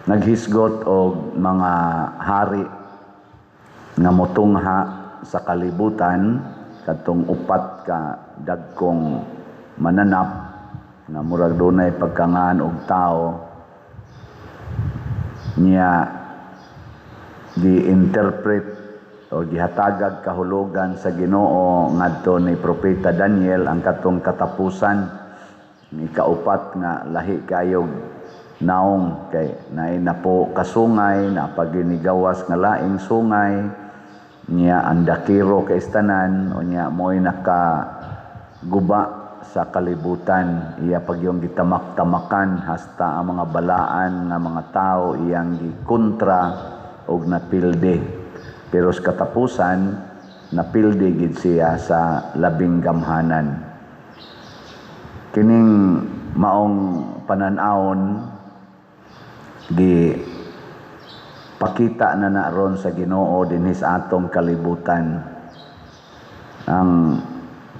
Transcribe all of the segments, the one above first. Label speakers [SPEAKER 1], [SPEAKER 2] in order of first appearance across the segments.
[SPEAKER 1] Naghisgot og mga hari nga motungha sa kalibutan, katong upat ka dagkong mananap nga murag dunay pagkangan og tao niya, gi-interpret o gihatagag kahulugan sa Ginoo ngadto ni Propeta Daniel ang katong katapusan ni kaupat nga lahi kayog naong, kay naay napo kasungay na paginigawas nga laing sungay niya, ang dakiro kay tanan o niya mo'y nakaguba sa kalibutan. Iya pagyong gitamak-tamakan hasta ang mga balaan nga mga tao iyang gikontra og napildi, pero sa katapusan napildi gid siya sa labing gamhanan. Kining maong panan-awon gi pakita na na ron sa Ginoo dinhi sa atong kalibutan. Ang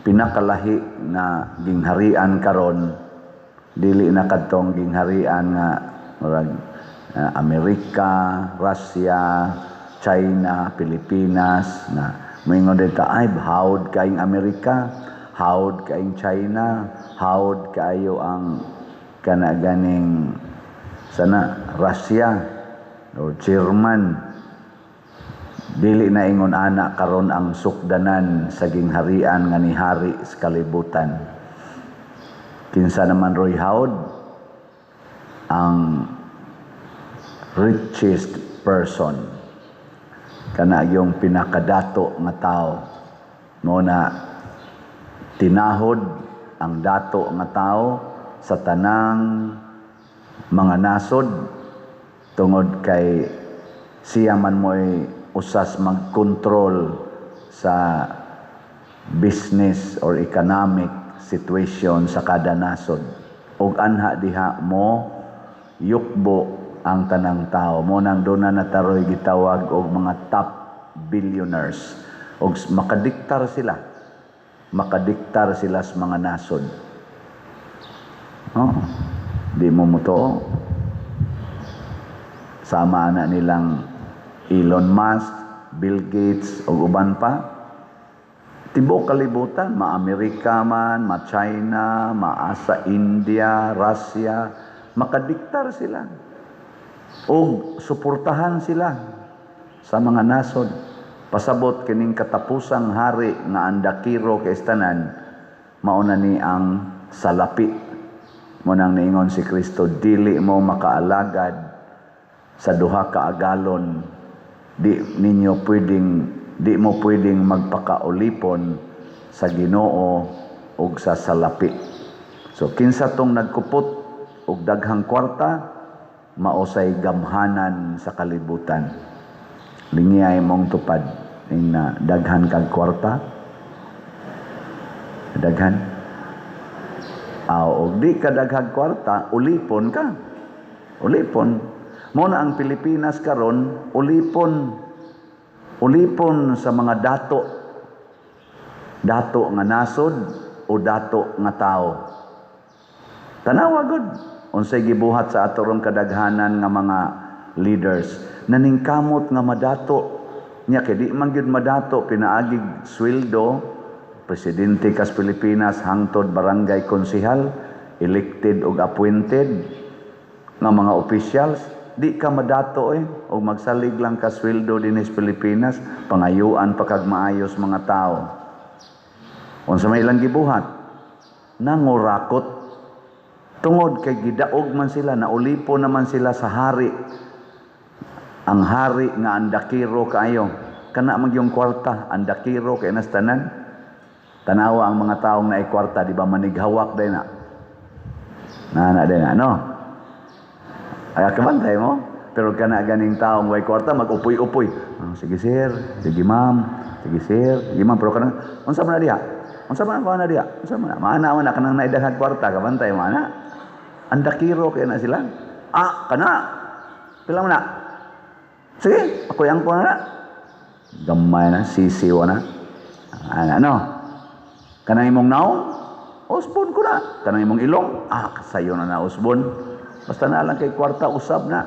[SPEAKER 1] pinakalahi nga gingharian karon dili na kadtong gingharian nga murag Amerika, Russia, China, Pilipinas na moingon dito, "Ay, hawod kaayong Amerika, hawod kaayong China, hawod kaayo ang kana ganing sana Russia or German." Dili na ingon ana karon ang sukdanan sa gingharian nga nihari sa kalibutan. Kinsa naman roy hawod? Ang richest person, kana yung pinakadato nga tao mo na tinahod ang dato nga tao sa tanang mga nasod, tungod kay siya man mo'y usas magkontrol sa business or economic situation sa kada nasod, ug anha diha mo yukbo ang tanang tao. Mo nang doon na nataroy gitawag og mga top billionaires, og makadiktar sila, makadiktar sila sa mga nasod. Oh, di mo mutuo? Sama na nilang Elon Musk, Bill Gates ug uban pa. Tibuok kalibutan, ma-Amerika man, ma-China, ma-asa India, Russia, makadiktar sila. Og suportahan sila sa mga nasod. Pasabot kining katapusang hari nga andakiro kay tanan, mauna ni ang salapi. Mo nang niingon si Kristo, "Dili mo makaalagad sa duha ka agalon. Di mo pwedeng magpakaulipon sa Ginoo ug sa salapi." So kinsa tong nagkupot og daghang kwarta? Maosay gamhanan sa kalibutan. Lingiyay mong tupad ning na daghan kag kwarta. Daghan. Aw, og di ka daghag kwarta, ulipon ka. Ulipon. Mo na ang Pilipinas karon ulipon. Ulipon sa mga dato. Dato nga nasod o dato nga tao. Tanawa gud unsay gibuhat sa ato rong kadaghanan nga mga leaders. Naningkamot nga madato niya, kay di man gyud madato pinaagig sweldo, presidente kas Pilipinas hangtod barangay konsehal, elected ug appointed nga mga officials. Di ka madato eh og magsalig lang ka sweldo dinhi sa Pilipinas, pangayuan pa kag maayos mga tao. Unsa may ilang gibuhat? Nangurakot, tungod kay gidaog man sila, naulipon naman sila sa hari, ang hari nga andakiro kaayo. Kana man yung kwarta, andakiro kay nas tanan. Tanawa ang mga taong naay kwarta, di ba manighawak day na na na day na, no? Ay, kabantay mo. Pero kana ganing taong way kwarta, mag-upoy-upoy. "Ah, sige sir, sige ma'am, sige sir, sige ma'am." Pero kanang, "Unsa man na diha? Unsa man na diha? Unsa man na?" Maana man na kanang naidaghag kwarta, kabantay mo ana. Andakiro kay na sila. "Ah, kana. Pila man na? Sige, ako yang ko na." Gamay na, sisiw na. Ana, no? Kanang imong naong, usbon ko na. Kanang imong ilong, ah, sayo na na usbon. Basta na lang kay kwarta, usab na.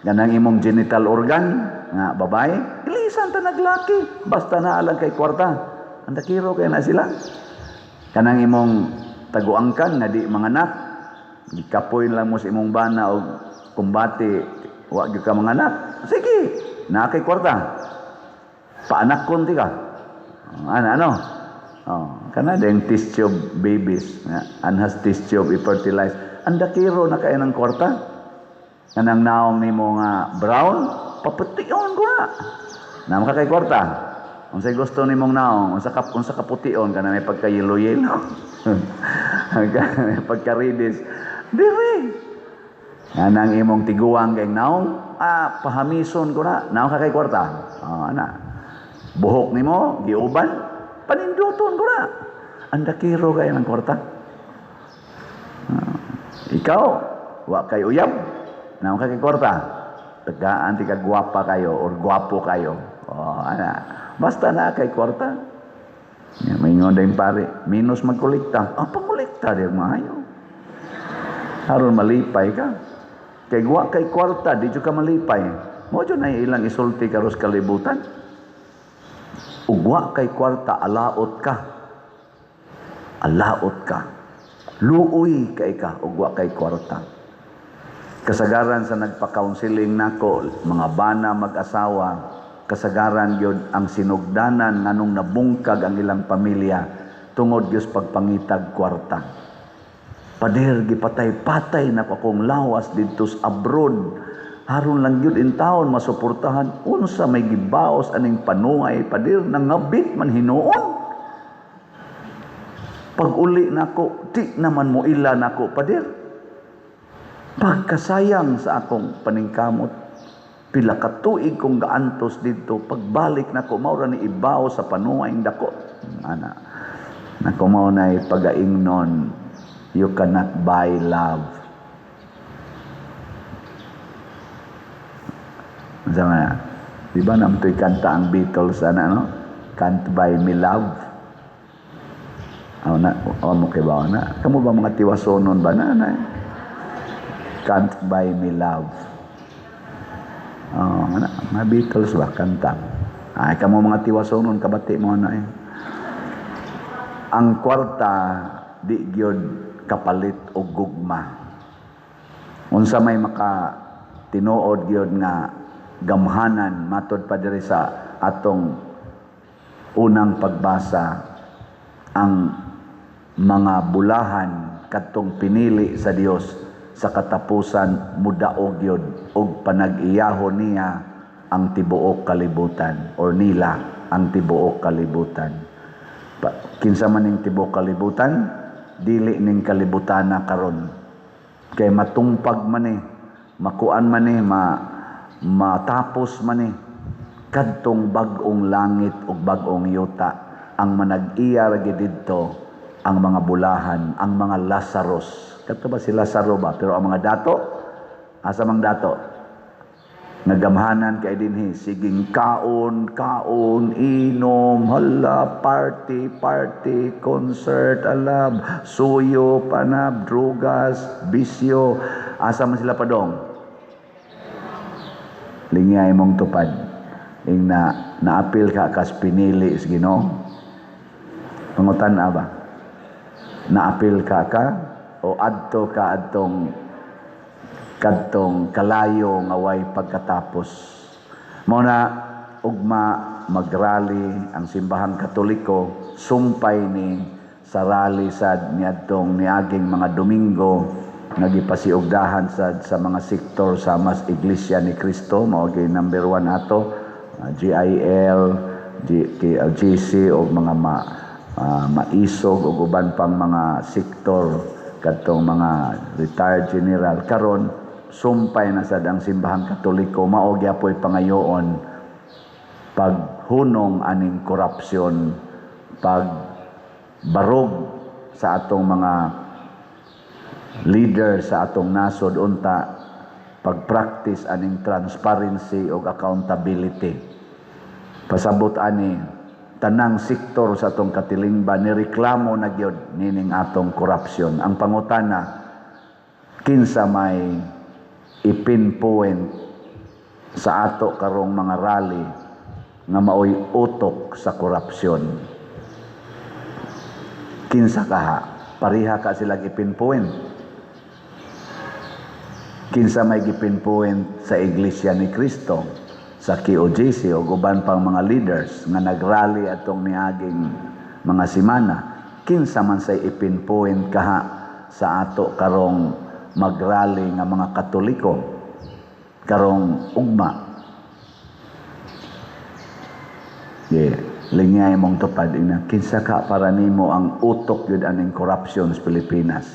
[SPEAKER 1] Ganang imong genital organ nga babae, ilisan ta naglaki basta naa lang kay kwarta. Ang dakiro kay na sila. Kanang imong taguangkan nga di manganak, gikapoy lang mo sa imong bana og kumbati wa gyud ka manganak. Sige, naa kay kwarta. Paanak kon ka. Ano ano? Oh, kana din test tube babies nga anhas test tube i-fertilize. Ang dakiro na kay ng kwarta. Kanang naong nimo nga brown, papution ko na. Naa man kay kwarta. Unsay gusto nimong naong, unsa ka pution, kana may pagka yellow yellow, may pagka reddish. Dire. Kanang imong tiguang kay naong, pahamison ko na. Naa ka kay kwarta. Oh, ana. Buhok nimo giuban, paninduton ko na. Ang dakiro kay ng kwarta. Ikaw, wa kay uyab. Naa ka kay kwarta. Tagaan ti ka gwapa kayo or gwapo kayo. Oh, ana. Basta naa kay kwarta. Ya, may ingon din pare, minus magkolekta. Ah, pangolekta di maayo. Aron malipay ka. Kay wa kay kwarta, di jud ka malipay. Mao jud na ilang isulti karos kalibutan. Ug wa kay kwarta, alaot ka. Alaot ka. Luoy kay ka ug wa kay kwarta. Kasagaran sa nagpa-counseling nako, mga bana mag-asawa, kasagaran gyud ang sinugdanan nganong nabungkag ang ilang pamilya tungod gyud sa pagpangitag kwarta. "Pader, gipatay-patay na ko akong lawas didto sa abroad. Aron lang gyud in taon masuportahan. Unsa may gibaos aning panuay, pader, nangabit man hinuon. Pag uli nako, di naman mo ila nako, pader. Pagkasayang sa akong paningkamot. Pila ka tuig kong gaantos didto, pagbalik nako mao ra ni ibaw sa panuay dako." Ana. Nako, mao na pagaingnon, you cannot buy love. Unsa man na? Di ba namtoy kanta ang Beatles ana, no? "Can't Buy Me Love." Aw na, aw mo kay ba na? Kamo ba mga tiwasonon ba na na? "Can't Buy Me Love." Oh, ana, mga Beatles ba kanta? Ay, kamo mga tiwasonon, kabati mo na eh. Ang kwarta di gyud kapalit og gugma. Unsa may maka tinuod gyud nga gamhanan matod pa diri sa atong unang pagbasa, ang mga bulahan kadtong pinili sa Dios, sa katapusan mudaog gyud og panag-iyahon niya ang tibuok kalibutan or nila ang tibuok kalibutan. Kinsa man ning tibuok kalibutan? Dili ning kalibutana karon. Kay matungpag man eh, makuan man eh, matapos man eh. Kadtong bag-ong langit ug bag-ong yuta, ang manag-iya ra gyud didto ang mga bulahan, ang mga Lazarus. Kadto ba si Lazaro ba? Pero ang mga dato, asa mang dato? Nagamhanan kay dinhi, siging kaon, kaon, inom, hala, party, party, concert, alab, suyo, panab, drugas, bisyo. Asa man sila padong? Lingya imong tupad. Ing na naapil ka kas pinili sa Ginoo. Pangutan ba? Naapil ka ka o adto ka adtong kadtong kalayo nga way pagkatapos? Mao na ugma magrally ang Simbahang Katoliko, sumpay ni sa rally sad niadtong niaging mga Domingo nga gipasiugdahan sad sa mga sektor sa mas Iglesia ni Cristo, mao gyud number 1 ato, GIL, GC o mga maisog ug uban pang mga sektor, kadtong mga retired general. Karon sumpay na sad ang Simbahang Katoliko, mao gyapoy pangayoon paghunong aning korupsyon, pag barog sa atong mga leader sa atong nasod, unta pag-practice aning transparency ug accountability. Pasabot ani, tanang sektor sa atong katilingban nireklamo na gyud nining atong korupsyon. Ang pangutana, kinsa may ipinpoint sa ato karong mga rally nga maoy utok sa korupsyon? Kinsa kaha? Pareha ka sila ipinpoint. Kinsa may gipinpoint sa Iglesia ni Cristo, sa KOJC o uban pang mga leaders nga nagrally atong niaging mga simana? Kinsa man say ipinpoint kaha sa ato karong magrally nga mga Katoliko karong ugma? Yeah. Lingay mong tupad ina, kinsa ka para nimo ang utok yun aning corruption sa Pilipinas?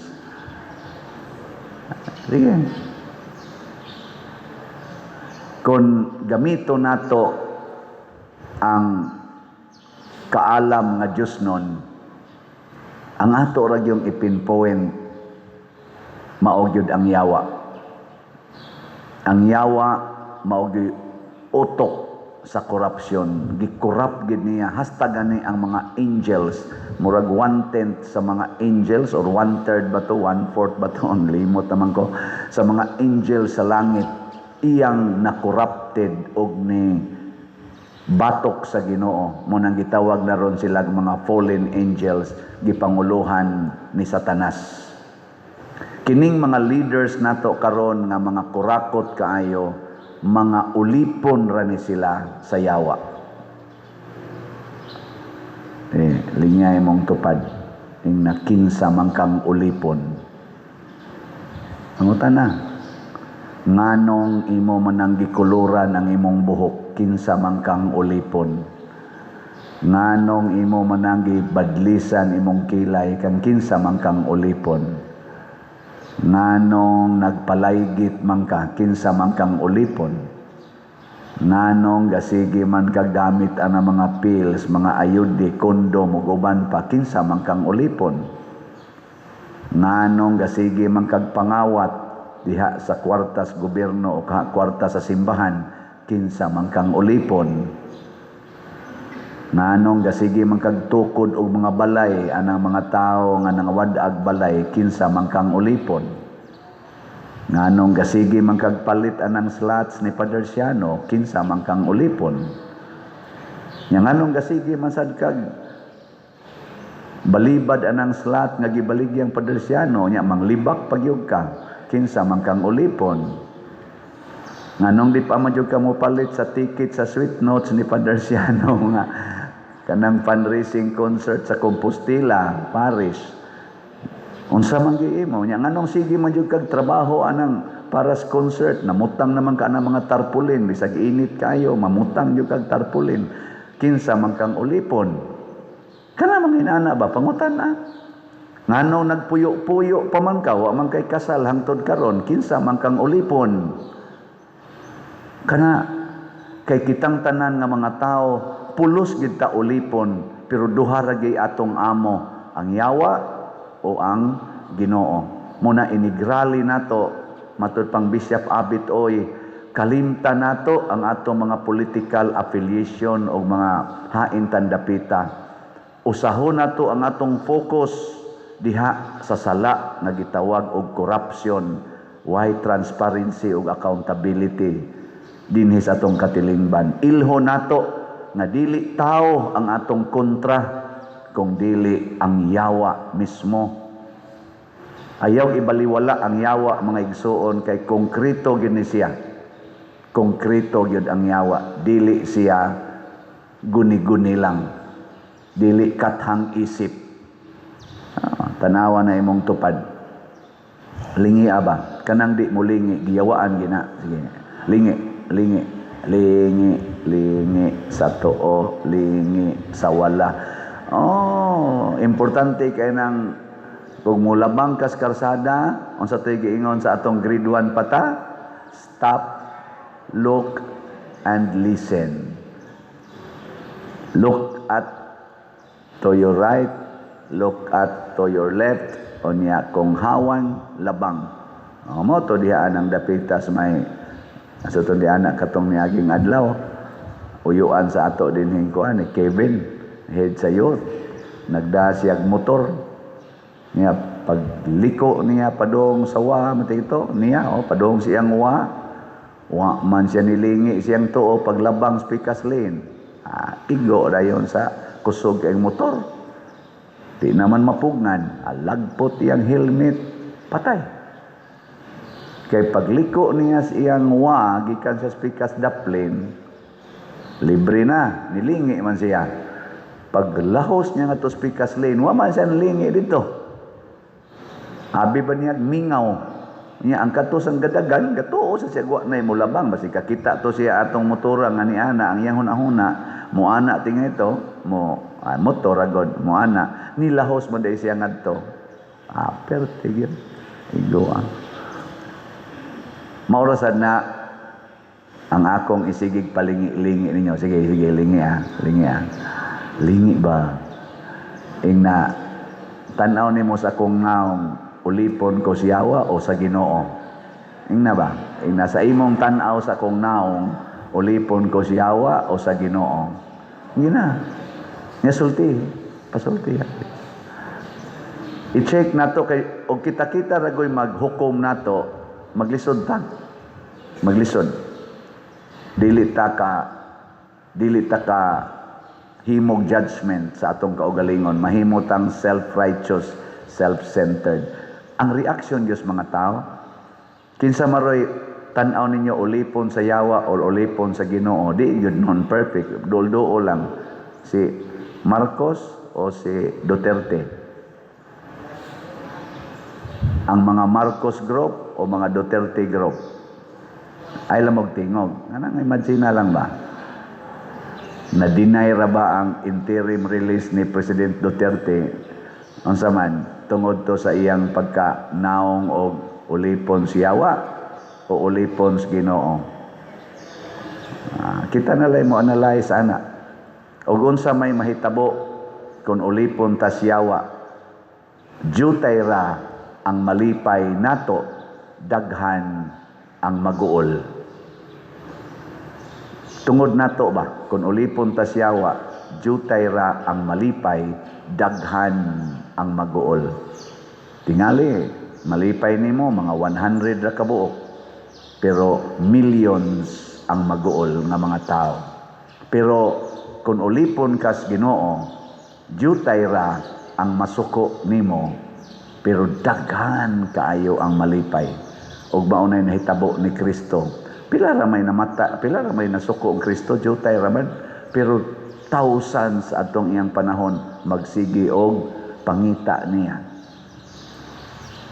[SPEAKER 1] Sige. Kung gamito nato ang kaalam nga Diyos nun, ang ato ra yung ipinpoint mao gyud ang yawa. Ang yawa mao gyud utok sa korupsyon. Gikorrupt gid niya hasta gani ang mga angels. Murag 1/10 sa mga angels or 1/3 ba to, 1/4 ba to, ang limot naman ko, sa mga angels sa langit iyang na-corrupted og ni batok sa Ginoo. Mo nang gitawag na ron sila mga fallen angels, gipanguluhan ni Satanas. Kining mga leaders nato karon nga mga kurakot kaayo, mga ulipon ra ni sila sa yawa. Eh, lingay mong tupad ing nakinsa man kang ulipon. Pangutan na. Nganong imo manang gikuluran ang imong buhok, kinsa man kang ulipon? Nganong imo manang gibadlisan imong kilay, kang kinsa man kang ulipon? Nganong nagpalaygit man ka, kinsa man kang ulipon? Nganong gasige man ka gamit ang mga pills, mga ayudi, kondom ug uban pa, kinsa man kang ulipon? Nganong gasige man kag pangawat diha sa kwartas gobyerno o kwarta sa simbahan, kinsa man kang ulipon? Nganong gasige man kag tukod og mga balay anang mga tawo nga nangawad-ag balay, kinsa man kang ulipon? Nganong gasige man kag palit anang slots ni Father Siano, kinsa man kang ulipon? Nya nganong gasige man sad kag balibad anang slot nga gibaligyang Father Siano, nya manglibak pagyud ka, kinsa man kang ulipon? Nganong di pa man jud ka mopalit sa ticket sa Sweet Notes ni Father Siano nga kanang fundraising concert sa Compostela Parish, unsa man giimo? Nya nganong sige man jud kag trabaho anang para sa concert, namutang naman ka ng mga tarpaulin, bisag init kayo mamutang jud kag tarpaulin, kinsa man kang ulipon? Kana mga inana ba, pangutan na. Nganong nagpuyo-puyo pa man ka, wa man kay kasal hangtod karon, kinsa man kang ulipon? Kana kay kitang tanan nga mga tao pulos gid ta ulipon, pero duha ra gyud atong amo, ang yawa o ang Ginoo. Muna inigrally nato matud pang Bishop Abit Oy, kalimta nato ang atong mga political affiliation o mga hain tandapita. Usahon nato ang atong focus diha sa sala nga gitawag og corruption. Why transparency ug accountability dinhi sa atong katilingban? Ilho nato nga dili tao ang atong kontra kung dili ang yawa mismo. Ayaw ibaliwala ang yawa, mga igsuon, kay konkreto gyud ni siya. Konkreto gyud ang yawa, dili siya guni-guni lang, dili kathang isip. Tanawa na imong tupad. Lingi aba, kanang di mo lingi, giyawaan gina. Sige. Lingi, lingi, lingi, lingi sa tuo, lingi sa wala. Oh, importante kay nang kung mulabang kas karsada, unsa to'y giingon sa atong grade 1 pata? Stop, look, and listen. Look at to your right, look at to your left, unya kung hawan, labang. O, mo to diha ang dapita sa may sa to diha na katong niaging adlaw. Uyuan sa ato dinhing kuan ni Kevin, head sa youth. Nagda siyag motor. Niya pagliko niya padong sa wa matito niya, oh, padong siyang wa. Wa man siya nilingi siyang tuo paglabang sa pikas lane. Ah, igo dayon sa kusog kay motor. Di naman mapugngan, alagpot iyang helmet, patay. Kay pagliko niya sa iyang wa gikan sa pikas daplin, libre na, nilingi man siya. Paglahos niya nga to pikas lane, wa man siya nilingi dito. Abi ba niya mingaw? Niya ang kato sang gadagan, gatuo sa siya wa na mulabang basi kakita to siya atong motora nga ni ana ang iyang hunahuna, mo ana tinga ito, mo motor agod, mo ana, nilahos man dai siya ngadto. Ah, perte gyud. Igo ang. Maura sad na ang akong isigig palingi-lingi ninyo. Sige, sige, lingi ah. Lingi ah. Lingi ba? Ingna, tanaw nimo sa akong naong, ulipon ko siyawa o sa Ginoo? Ingna ba? Ingna sa imong tan-aw sa akong naong, ulipon ko siyawa o sa Ginoo? Ingna. Nya sulti, pasulti. I-check nato kay og kita-kita ra goy maghukom nato, maglisod ta. Maglisod. Dili ta ka himog judgment sa atong kaugalingon, mahimo tang self-righteous, self-centered. Ang reaction Diyos mga tao, kinsa maroy tan-aw ninyo, ulipon sa yawa or ulipon sa Ginoo? Di yun non perfect, dulduo lang, si Marcos o si Duterte, ang mga Marcos group o mga Duterte group, ay lamog tingog. Anang imagine na lang ba? Na-deny ra ba ang interim release ni President Duterte? Unsa man tungod to sa iyang pagka naong og ulipon siyawa o ulipon sa Ginoo? Ah, kita na lang mo analyze ana. Og unsa may mahitabo kung ulipon ta siyawa? Jutay ra ang malipay nato, daghan ang maguol. Tungod nato ba, kung ulipon ta siyawa, jutay ra ang malipay, daghan ang maguol. Tingali, malipay nimo mga 100 ra kabuok. Pero millions ang maguol nga mga tao. Pero kung ulipon kas Ginoo, jutay ra ang masuko nimo, pero daghan kaayo ang malipay. Ug mao nay nahitabo ni Kristo. Pila ra may namata, pila ra may nasuko og Kristo, jutay ra man, pero thousands atong iyang panahon magsigi og pangita niya.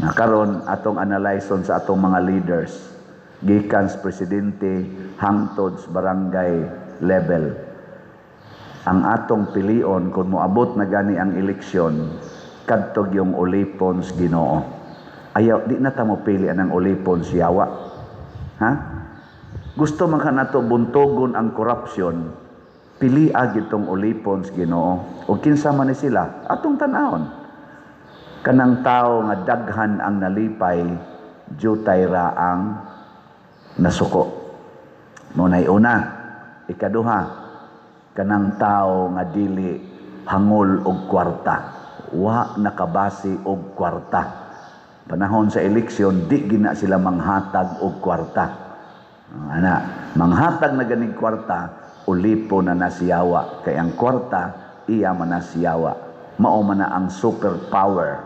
[SPEAKER 1] Na karon atong analyson sa atong mga leaders, gikan sa presidente hangtod sa barangay level. Ang atong pilion kung moabot na gani ang eleksyon, kadtog yung ulipon sa Ginoo. Ayaw di na ta mo pili anang ulipon sa yawa. Ha? Gusto man ka nato buntogon ang korupsyon, pili gitong ulipon sa Ginoo. O kinsa man ni sila, atong tan-awon. Kanang tao nga daghan ang nalipay, jutay ra ang nasuko. Muna'y una. Ikaduha, kanang tao nga dili hangol og kwarta. Wa nakabase og kwarta. Panahon sa eleksyon, di gina sila manghatag og kwarta. Ana, manghatag na ganing kwarta, ulipo na nasiyawa. Kay ang kwarta, iya man nasiyawa. Mao man na ang superpower.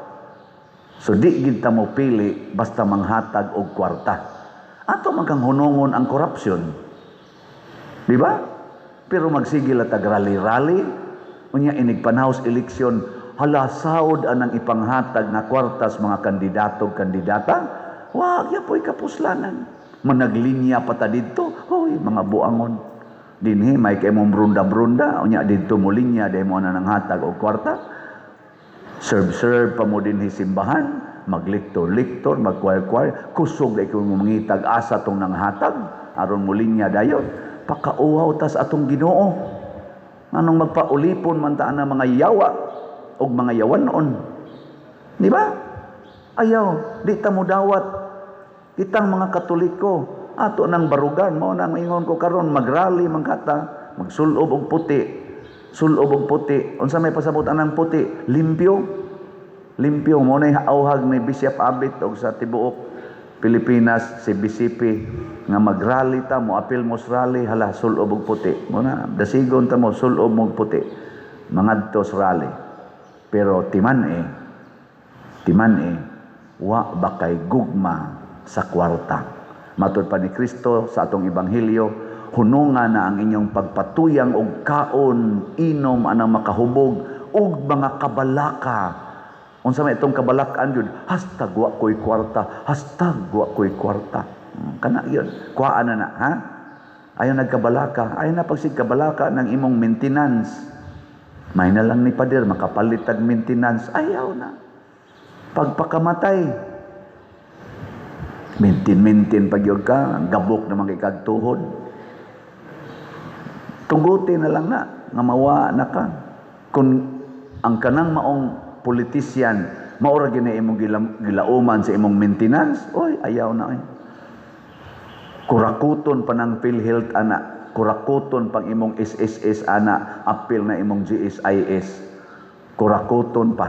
[SPEAKER 1] So di gid ta mo pili basta manghatag og kwarta. Ato man kang hunungon ang korupsyon. Di ba? Pero magsige la tag rally-rally, unya inig panahos eleksyon, hala, saod anang ipanghatag nga kwartas mga kandidato kandidata, wa gyapoy kapuslanan. Managlinya pa ta didto, hoy mga buangon. Dinhi may kay mong brunda-brunda, unya didto mo linya, dahil mo na nang hatag og kwarta. Serve-serve pa mo dinhi simbahan, magliktor-liktor, magkwar-kwar, kusog dahil kung mangitag asa tong nanghatag, aron mo linya dayon, pakauhaw tas atong Ginoo. Anong magpaulipon man ta na mga yawa og mga yawanon? Di ba? Ayaw, di ta mo dawat. Kitang mga Katoliko, ato nang barugan, mao nang ingon ko karon, magrally man kata, magsulob og puti. Sulob og puti. Unsa may pasabot anang puti? Limpyo. Limpyo mo na auhag ni Bishop Abit og sa tibuok Pilipinas si BCP. nga magrally ta mo, apil mo sa rally, hala, sulob og puti. Mo na dasigon ta mo, sulob mo og puti. Mangadto sa rally. Pero timan eh, wa ba kay gugma sa kwarta? Matud pa ni Kristo sa atong ebanghelyo, hununga na ang inyong pagpatuyang og kaon, inom anang makahubog ug mga kabalaka. Unsa may itong kabalakan yun? #WaKo'y kwarta, #WaKo'y kwarta. Kana yun. Kuhaan na na, ha? Ayaw nagkabalaka. Ayaw na pagsig kabalaka ng imong maintenance. May na lang ni pader, makapalit tag maintenance. Ayaw na. Pagpakamatay, maintain-maintain pag yun ka, gabok naman kay kag tuhod. Tuguti na lang na, nga mawa na ka. Kung ang kanang maong politician, maura gina imong gilauman sa imong maintenance, oy, ayaw na oy. Kurakuton pa ng PhilHealth ana, kurakuton pang imong SSS ana, apil na imong GSIS. Kurakuton pa.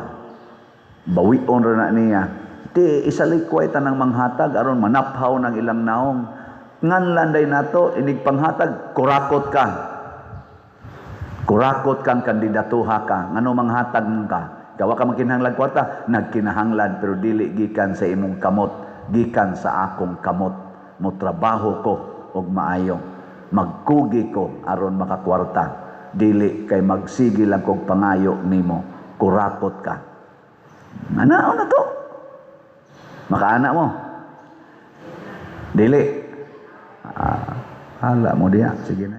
[SPEAKER 1] Bawion ra na niya. Ti isalikway tanang manghatag aron manaphaw ng ilang naong. Nganlan day nato inig panghatag, kurakot ka. Kurakot kang kandidatuha ka. Ngano manghatag ka? Gawa ka magkinahanglan kwarta, nagkinahanglan pero dili gikan sa imong kamot, gikan sa akong kamot. Mo trabaho ko og maayo. Magkugi ko aron makakwarta. Dili kay magsige lang kog pangayo nimo. Kurakot ka. Manao na to. Makaana mo. Dili. Ah, hala mo diya. Sige na.